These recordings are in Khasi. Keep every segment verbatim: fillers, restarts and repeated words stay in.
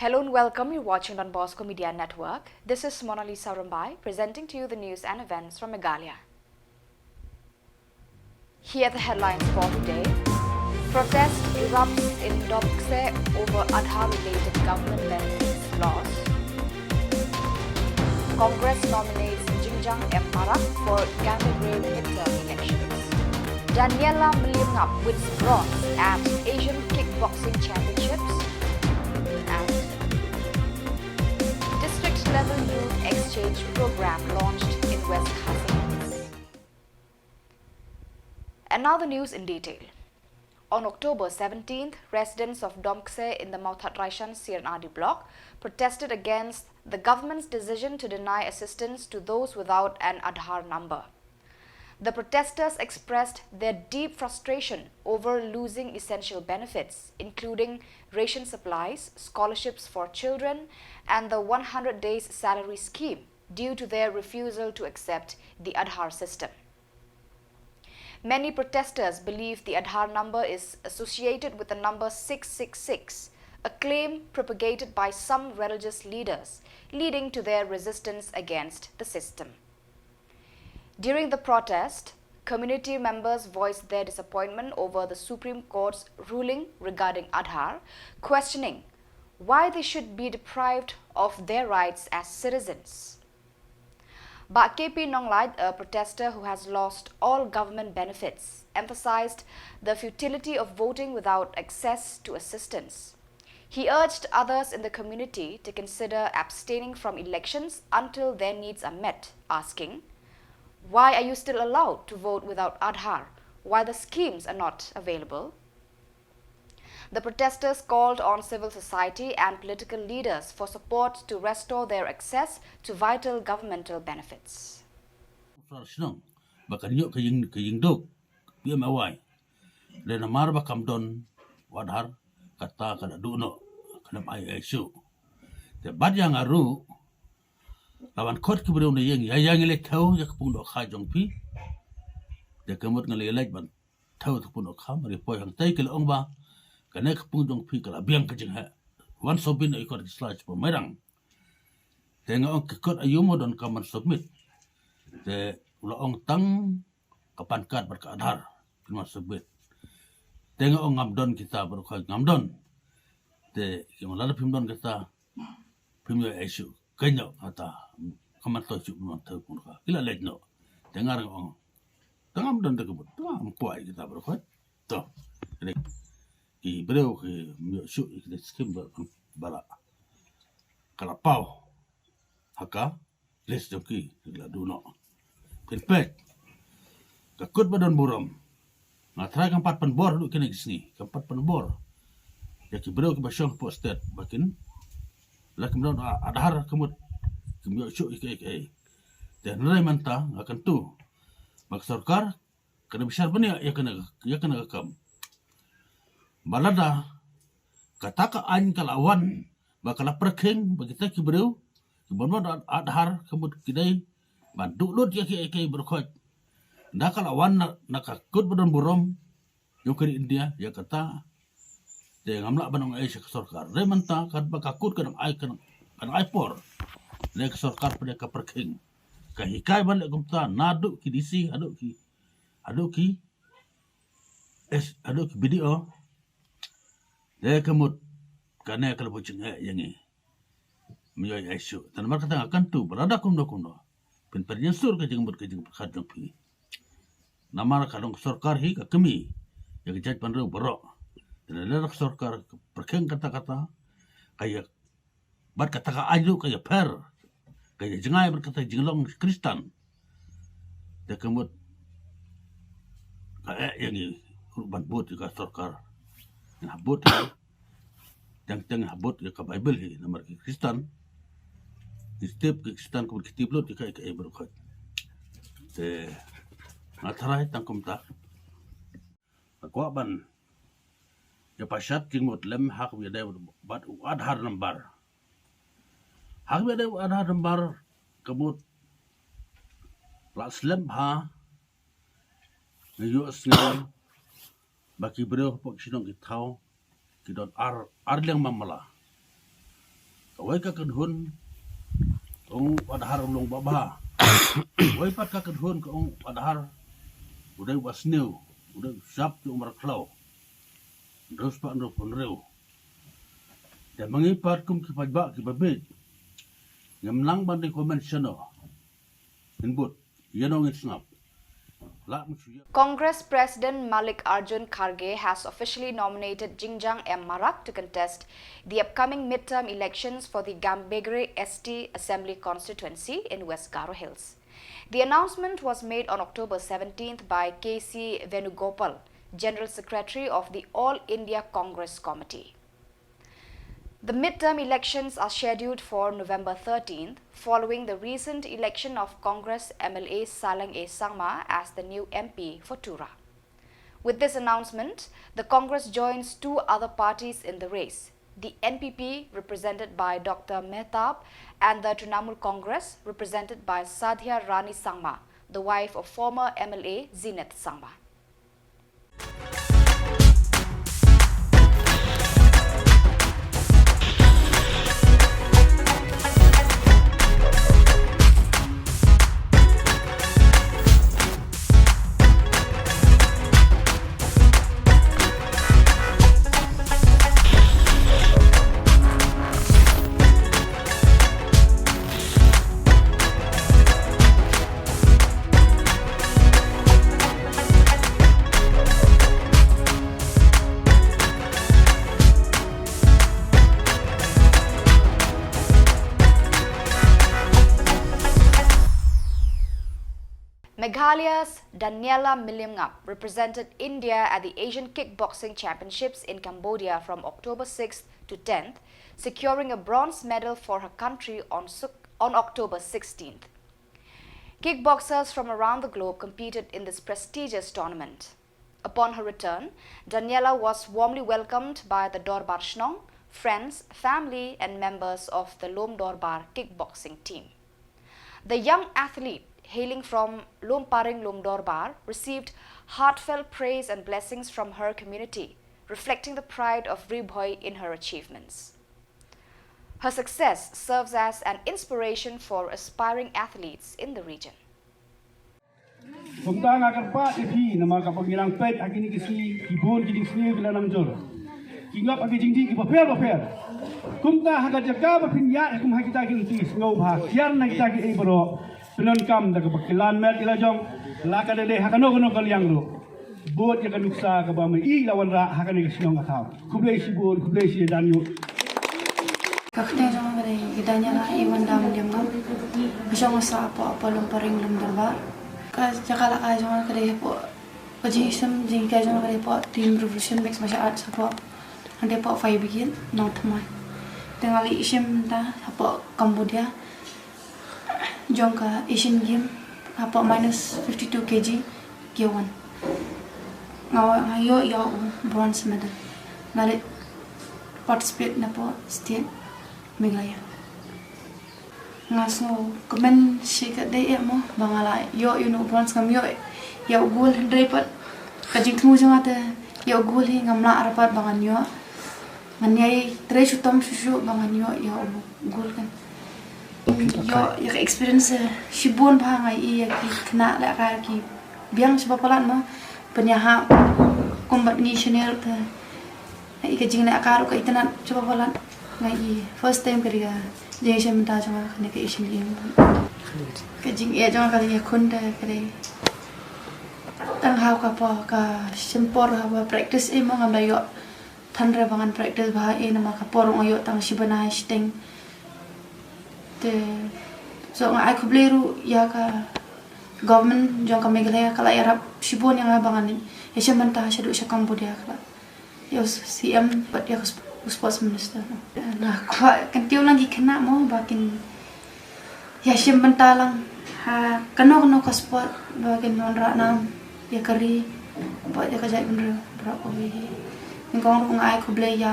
Hello and welcome. You're watching Don Bosco Media Network. This is Mona Lisa Rumbai, presenting to you the news and events from Meghalaya. Here are the headlines for today. Protest erupts in Domkse over Aadhaar-related government benefits loss. Congress nominates Jingjang M Marak for Gambegre midterm elections. Daniela Meliemngap wins bronze at Asian Kickboxing Championships. And district level youth exchange program launched in West Khasi Hills. And now the news in detail. On October seventeenth, residents of Domkse in the Mawthadraishan C and R D block protested against the government's decision to deny assistance to those without an Aadhaar number. The protesters expressed their deep frustration over losing essential benefits, including ration supplies, scholarships for children, and the one hundred days salary scheme, due to their refusal to accept the Aadhaar system. Many protesters believe the Aadhaar number is associated with the number six six six, a claim propagated by some religious leaders, leading to their resistance against the system. During the protest, community members voiced their disappointment over the Supreme Court's ruling regarding Aadhaar, questioning why they should be deprived of their rights as citizens. Bah K P Nonglait, a protester who has lost all government benefits, emphasized the futility of voting without access to assistance. He urged others in the community to consider abstaining from elections until their needs are met, asking, "Why are you still allowed to vote without Aadhaar, while the schemes are not available?" The protesters called on civil society and political leaders for support to restore their access to vital governmental benefits. Sar shnong ba kan ïoh ka ïing, ka ïing duk P M A Y. Le namar ba kam don Aadhaar, kata ka la duh noh, ka la ai ai shu. Te bad ïa nga ruh, la wan khot ki briew na ïing, ïa ïa ngi leit thew ïa ka pung dohkha jong phi. Te ka mut nga leit leit ban thew ïa ka pung dohkha, mar ïa poi hangtai ki la ong ba kane ka pung jong phi ka la biang ka jingheh. Wan submit ïa i kot ki sla sha Mairang. Te nga ong ki kot aïu mo donkam ban submit. Te u la ong tang ka pan card bad ka Aadhaar, phin wan submit. Te nga ong ngam don kita baroh khoit, ngam don. Te ki ong lada phim don kita, phim ïoh ai shu. Kynnoh kata, ka man to shu phin wan thew pung dohkha. Ki la leit noh. Te nga ruh nga ong, te ngam don te ka mut, te ngam kwah ïa kita baroh khoit. To. Ki briew kim ïoh shu ïa kita skim ba, ba la, ka la paw ha ka list jong ki, ki la duh noh. Phin peit, ka kut ba don burom, nga tharai kam pat pynbor haduh kine ki sngi, kam pat pynbor ïa ki briew kiba shong hapoh state ba kin, la kim don Aadhaar ka mut kim ïoh shu ïa kiei kiei. Te hynrei mynta nga kyntu ba ka sorkar ka dei bishar bniah ïa kane, ïa kane ka kam. Ba lada kata ka aiñ ka la wan ba ka la pyrkhing ba kita ki briew kiba don Aadhaar ka mut ki dei ban duh lut ïa kiei kiei baroh khoit. Da ka la wan na, na ka kut ba don burom jong ka ri India ïa kata. Te ngam lah ban ong ei sha ka sorkar. Hynrei mynta katba ka kut ka dang ai, ka dang, ka dang ai por, ne ka sorkar pat ka pyrkhing. Ka hikai ban leh kumta naduh ki D C haduh ki, haduh ki, eh, haduh ki B D O. Te ka mut kane ka la buh jingeh ïa ngi. Ym ïoh ai shu. Te namar kata nga kyntu ba lada kumno kumno, phin pynïasur ka jingmut ka jingpyrkhat jong phi. Namar ka long ka sorkar hi ka kmie ïa ka jaitbynriew baroh. Te lada ka sorkar ka pyrkhing kata kata, ka ïa, bad kata ka aiñ ruh ka ïapher, ka ïajngai bad kata ka jinglong Khristan. Te ka mut ka eh ïa ngi ruh ban bud ïa ka sorkar. Ngi hap bud ïa, teng teng hap bud ïa ka Baibl hi, namar ki Khristan, ki tip, ki Khristan ka mut ki tip lut ïa kaei kaei baroh khoit. Te nga tharai tang kumta. Nga kwah ban ïa pashat jingmut lem ha kaba ïadei bad u Aadhaar number. Ha kaba ïadei u Aadhaar number ka mut la slem bha, nga ïohsngew ba ki briew hapoh ki shnong ki thaw ki don ar, ar liang mamla. Kawei ka kynhun ka ong u Adhar u long ba bha. Kawei pat ka kynhun ka ong u Adhar u dei u ba sniew, u dei u shap jong u markhlaw. Hynriew spah hynriew phew hynriew. Te ma ngi pat kum ki paidbah ki ba bieit, ngim nang ban dei comment shano. Ngin bud, ïano ngin sngap. Lah ngin shu ïa. Congress President Mallikarjun Kharge has officially nominated Jingjang M Marak to contest the upcoming midterm elections for the Gambegre S T Assembly Constituency in West Garo Hills. The announcement was made on October seventeenth by K C Venugopal, General Secretary of the All India Congress Committee. The midterm elections are scheduled for November thirteenth, following the recent election of Congress M L A Salang A Sangma as the new M P for Tura. With this announcement, the Congress joins two other parties in the race, the N P P, represented by Doctor Mehtab, and the Trinamool Congress, represented by Sadhya Rani Sangma, the wife of former M L A Zenith Sangma. Meghalaya's Daniela Myllymngap represented India at the Asian Kickboxing Championships in Cambodia from October sixth to tenth, securing a bronze medal for her country on, Suk- on October sixteenth. Kickboxers from around the globe competed in this prestigious tournament. Upon her return, Daniela was warmly welcomed by the Dorbar Shnong, friends, family, and members of the Lum Dorbar kickboxing team. The young athlete, hailing from Lumparing Lumdorbar, received heartfelt praise and blessings from her community, reflecting the pride of Ri Bhoi in her achievements. Her success serves as an inspiration for aspiring athletes in the region. Kumta nga kyrpad ïa phi namar ka pynbiang peit ha kine ki sngi ki bun ki jingsniew ki la nang jur. Ki ngop ha ki jingdih ki bapher bapher. Kumta ha ka jaka ba phin ïaid kum ha kita ki lynti sngewbha kiar na kita kiei baroh pyndonkam da kaba ki lan met ki la jong la ka dei ha kano kano ka liang ruh. Bud ïa ka nuksa kaba ma i la wanrah ha kane ka shnong ka thaw. Khublei shibun, khublei shi ïa dan ïuh. Ka kyrteng jong nga ka dei Daniela Iwanda Mylliem Ngam. Ka shong nga sah hapoh Lumparing Lumdorbar. Ka jaka la ka jong nga ka dei hapoh ka jingshem jinghikai jong nga ka dei hapoh Team Revolution Mixed Martial Arts hapoh hangtei hapoh Fire Brigade Nongthymmai. Te nga la ïashem mynta hapoh Cambodia jong ka Asian Game hapoh minus fifty two kg gear one. Nga ïoh ïa u bronze medal. Nga leit participate napoh state Meghalaya. Nga sngewkmen shi katdei eh mo ba nga la ïoh ïa u bronze, ngam ïoh ïa u gold hynrei pat ka jingthmu jong nga te ïa u gold hi ngam lah re pat ba ngan ïoh. Ngan ïai trei shuh tam shuh shuh ba ngan ïoh ïa u gold kan. Ïoh ïa ka experience shibun bha, nga ïohi ïa ki khynnah lehkai ki biang shibun palat mo. Pynïahap kum bad ngi senior te. Nga ïohi ka jinglehkai ruh ka itynnad shibun palat. Nga ïohi first time ka dei ka jingshem mynta jong nga kane ka Asian Games. Ka jingeh jong nga ka dei ïakhun te ka dei tang ha ka por, ka shim por ha ka practice eh mo, ngam da ïoh than re ba ngan practice bha eh namar ka por nga ïoh tang shi bnai shiteng. Te so nga ai khublei ruh ïa ka government jong ka Meghalaya ka la ïarap shibun ïa nga ba ngan ïashem bynta shaduh sha Cambodia, ka la ïa u C M bad ïa u Sports Minister. Nga kwah kyntiew lang ki khynnah mo ba kin ïashem bynta lang ha kano kano ka sport ba kin wanrah nam ïa ka ri bad ïa ka jaitbynriew baroh kawei hi. Nyngkong ruh nga ai khublei ïa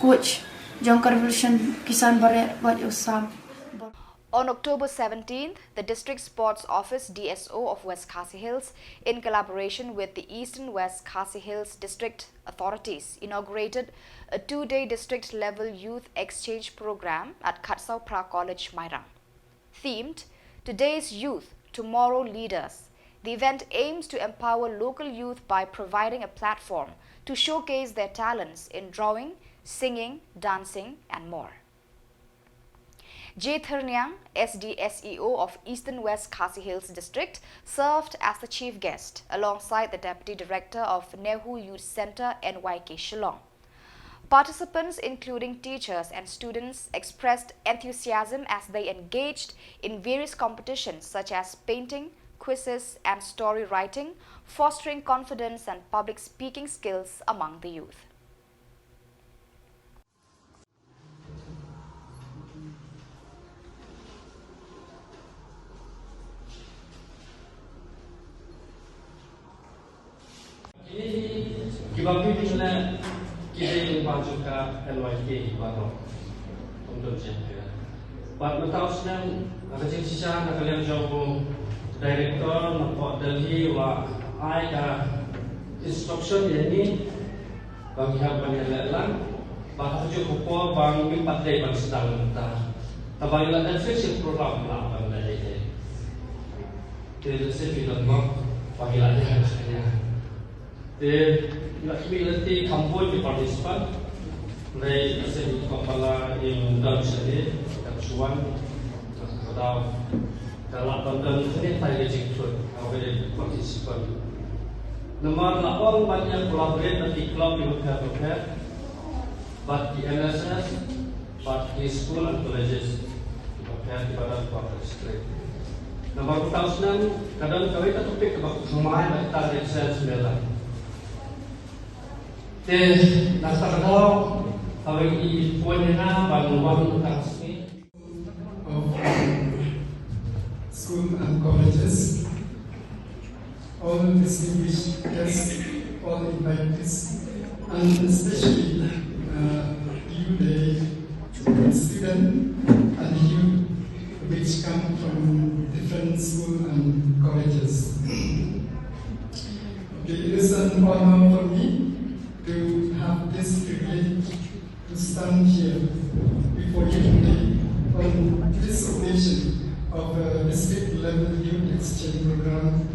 coach jong ka Revolution, Kisan Bareh bad ïa u Sam. On October seventeenth, the District Sports Office, D S O, of West Khasi Hills, in collaboration with the Eastern West Khasi Hills District authorities, inaugurated a two-day district-level youth exchange program at Khatsaw Phra College, Mairang. Themed, "Today's Youth, Tomorrow Leaders," the event aims to empower local youth by providing a platform to showcase their talents in drawing, singing, dancing, and more. J Thyrniang, S D S E O of Eastern West Khasi Hills District, served as the chief guest alongside the Deputy Director of NEHU Youth Centre, N Y K, Shillong. Participants, including teachers and students, expressed enthusiasm as they engaged in various competitions such as painting, quizzes, and story writing, fostering confidence and public speaking skills among the youth. Kine hi kiba phi phi leh ki dei lyngba jong ka N Y K baroh. Kum don jingpynim. Bad mynta u snem, ha ka jingshisha na ka liang jong u director na pdeng Delhi u la ai ka instruction ïa ngi ba ngi hap ban ïaleh lang, ba ha kajuh ka por ba ngim pat dei ban sdang mynta. Tangba ngi la dep fix ïa ka program, la ban leh ei ei. Te lehse phi don bok ba ngi la ïa ka ïa. Te ngi la khmih lynti kham bun ki participant. Hynrei lehse ngi kwah ban la ïa u dang shane, ka shuwa, ka daw. Ka lah ban don kane tai ka jingthut ha kawei ka participant. Namar la ong ban ïa collaborate bad ki club kiba pher bapher, bad ki N S S, bad ki school and colleges kiba pher kiba don ha ka district. Namar uta u snem ka don kawei ka topic kaba thymmai bad ka research mela. Te na kata ka daw, kawei i pun ïa nga ban wan tang sngi. Of school and colleges, all distinguished guests, all invitees, and especially, uh, you, the student and youth which come from different school and colleges. Okay, it is an honor for me to have this privilege to stand here before you today on this occasion of a district level youth exchange program,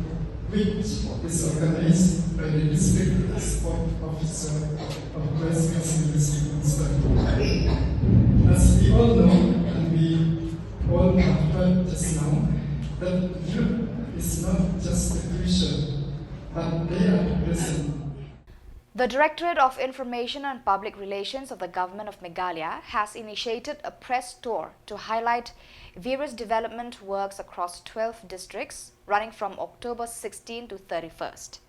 which is organized by the District Sport Officer of West Khasi Hills District. As we all know, and we all have heard just now, that youth is not just the future, but they are the present. The Directorate of Information and Public Relations of the Government of Meghalaya has initiated a press tour to highlight various development works across twelve districts, running from October sixteen to thirty-first.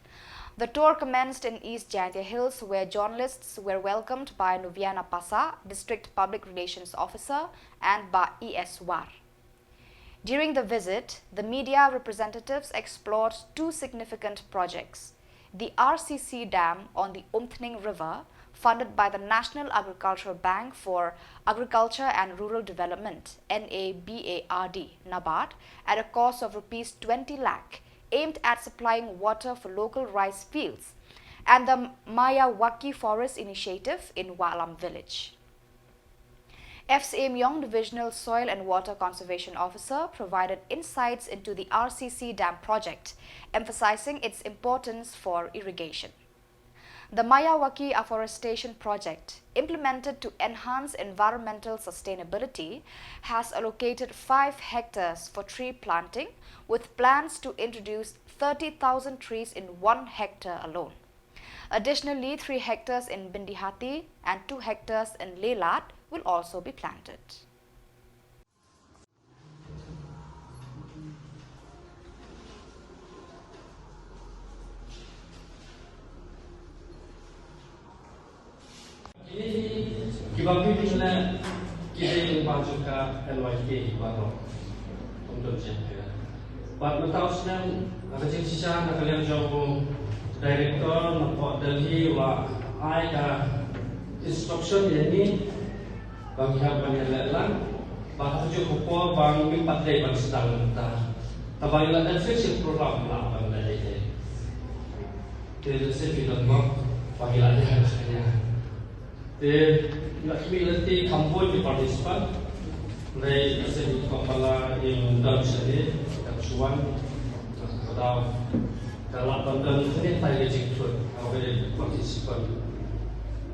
The tour commenced in East Jaintia Hills, where journalists were welcomed by Nuviana Pasa, District Public Relations Officer, and Bah E S War. During the visit, the media representatives explored two significant projects: the R C C dam on the Umthning River, funded by the National Agricultural Bank for Agriculture and Rural Development, N A B A R D, NABARD, at a cost of rupees twenty lakh, aimed at supplying water for local rice fields, and the Miyawaki Forest Initiative in Wahlam Village. F Syiem Yong, Divisional Soil and Water Conservation Officer, provided insights into the R C C dam project, emphasizing its importance for irrigation. The Miyawaki Afforestation Project, implemented to enhance environmental sustainability, has allocated five hectares for tree planting, with plans to introduce thirty thousand trees in one hectare alone. Additionally, three hectares in Byndihati and two hectares in Lelat will also be planted. Kine hi kiba phi phi leh ki dei lyngba jong ka N Y K baroh. Kum don jingpynim. Bad mynta u snem, ha ka jingshisha na ka liang jong u director na pdeng Delhi u la ai ka instruction ïa ngi ba ngi hap ban ïaleh lang, Ba ha kajuh ka por ba ngim pat dei ban sdang mynta. Tangba ngi la dep shisha program la ban leh ïa te. Te lehse phi don bok ba ngi la ïa la ïa. Te ngi la khmih lynti kham bun ki participant. Hynrei lehse ki kong ba la ïa don shane, dang shu wan. Ka daw ka lah ban don khyndiat tai ka jingthut ha kawei ka participant.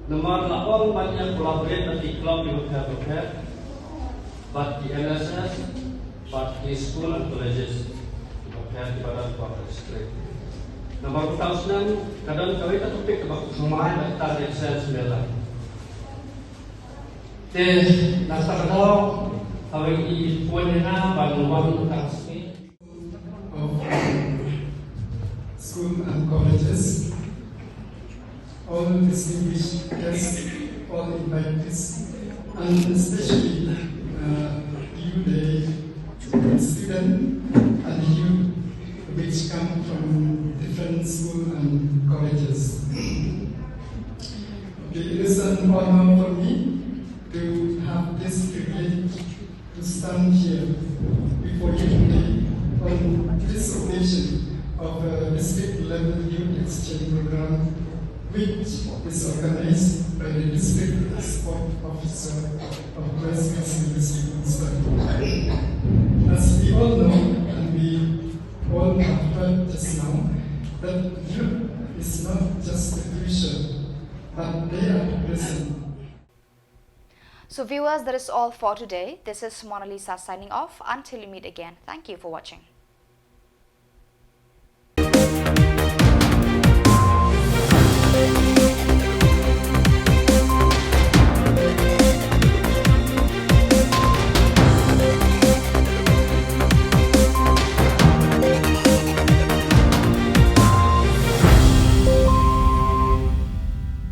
Namar la ong ban ïa collaborate bad ki club kiba pher bapher, bad ki N S S, bad ki school and colleges kiba pher kiba don ha ka district. Namar uta u snem ka don kawei ka topic kaba thymmai bad ka dei science mela. Te na kata ka daw, kawei i pun ïa nga ban wan tang sngi. Of school and colleges, all distinguished guests, all invitees, and especially, uh, you, the student and you, which come from different school and colleges. Okay, it is an honor for me to have this privilege to stand here before you today on this occasion of a district level youth exchange program, which is organized by the District Sport Officer of Christ Christian University, Kunstan. As we all know, and we all have heard just now, that youth is not just the future, but they are the present. So viewers, that is all for today. This is Mona Lisa signing off. Until we meet again, thank you for watching.